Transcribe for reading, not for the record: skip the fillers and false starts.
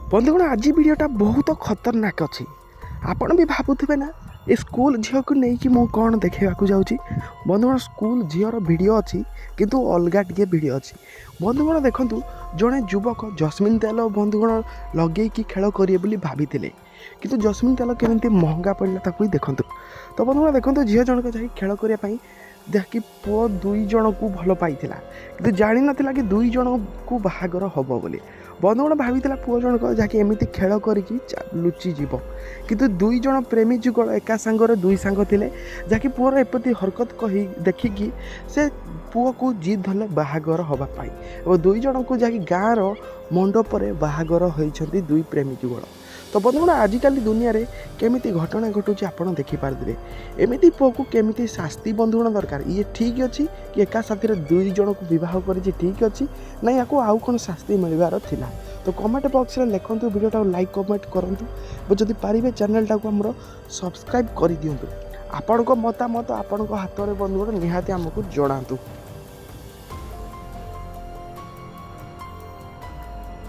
ବନ୍ଧୁଗଣ, ଆଜି ଭିଡ଼ିଓଟା ବହୁତ ଖତରନାକ ଅଛି। ଆପଣ ବି ଭାବୁଥିବେ ନା, ଏ ସ୍କୁଲ ଝିଅକୁ ନେଇକି ମୁଁ କ'ଣ ଦେଖେଇବାକୁ ଯାଉଛି। ବନ୍ଧୁଗଣ, ସ୍କୁଲ ଝିଅର ଭିଡ଼ିଓ ଅଛି, କିନ୍ତୁ ଅଲଗା ଟିକେ ଭିଡ଼ିଓ ଅଛି। ବନ୍ଧୁଗଣ ଦେଖନ୍ତୁ, ଜଣେ ଯୁବକ ଜସ୍ମିନ୍ ତେଲ ବନ୍ଧୁଗଣ ଲଗେଇକି ଖେଳ କରିବେ ବୋଲି ଭାବିଥିଲେ, କିନ୍ତୁ ଜସ୍ମିନ୍ ତେଲ କେମିତି ମହଙ୍ଗା ପଡ଼ିଲା ତାକୁ ହିଁ ଦେଖନ୍ତୁ। ତ ବନ୍ଧୁଗଣ ଦେଖନ୍ତୁ, ଝିଅ ଜଣକ ଯାଇ ଖେଳ କରିବା ପାଇଁ ଯାହାକି ପୁଅ ଦୁଇ ଜଣକୁ ଭଲ ପାଇଥିଲା, କିନ୍ତୁ ଜାଣିନଥିଲା କି ଦୁଇ ଜଣକୁ ବାହାଘର ହେବ ବୋଲି। ବନ୍ଧୁଗଣ, ଭାବିଥିଲା ପୁଅ ଜଣକ ଯାହାକି ଏମିତି ଖେଳ କରିକି ଲୁଚିଯିବ, କିନ୍ତୁ ଦୁଇ ଜଣ ପ୍ରେମୀ ଯୁଗଳ ଏକା ସାଙ୍ଗରେ ଦୁଇ ସାଙ୍ଗ ଥିଲେ, ଯାହାକି ପୁଅର ଏପରି ହରକତ କହି ଦେଖିକି ସେ ପୁଅକୁ ଜିଦ୍ ଧରିଲେ ବାହାଘର ହେବା ପାଇଁ ଏବଂ ଦୁଇ ଜଣଙ୍କୁ ଯାହାକି ଗାଁର ମଣ୍ଡପରେ ବାହାଘର ହୋଇଛନ୍ତି ଦୁଇ ପ୍ରେମୀ ଯୁଗଳ। ତ ବନ୍ଧୁଗଣ, ଆଜିକାଲି ଦୁନିଆରେ କେମିତି ଘଟଣା ଘଟୁଛି ଆପଣ ଦେଖିପାରୁଥିବେ। ଏମିତି ପୁଅକୁ କେମିତି ଶାସ୍ତି ବନ୍ଧୁଗଣ ଦରକାର? ଇଏ ଠିକ୍ ଅଛି କି ଏକା ସାଥିରେ ଦୁଇ ଜଣକୁ ବିବାହ କରିଛି ଠିକ୍ ଅଛି ନା ୟାକୁ ଆଉ କ'ଣ ଶାସ୍ତି ମିଳିବାର ଥିଲା? ତ କମେଣ୍ଟ ବକ୍ସରେ ଲେଖନ୍ତୁ, ଭିଡ଼ିଓଟାକୁ ଲାଇକ୍ କମେଣ୍ଟ କରନ୍ତୁ ଏବଂ ଯଦି ପାରିବେ ଚ୍ୟାନେଲଟାକୁ ଆମର ସବସ୍କ୍ରାଇବ୍ କରିଦିଅନ୍ତୁ। ଆପଣଙ୍କ ମତାମତ ଆପଣଙ୍କ ହାତରେ ବନ୍ଧୁଗଣ, ନିହାତି ଆମକୁ ଜଣାନ୍ତୁ।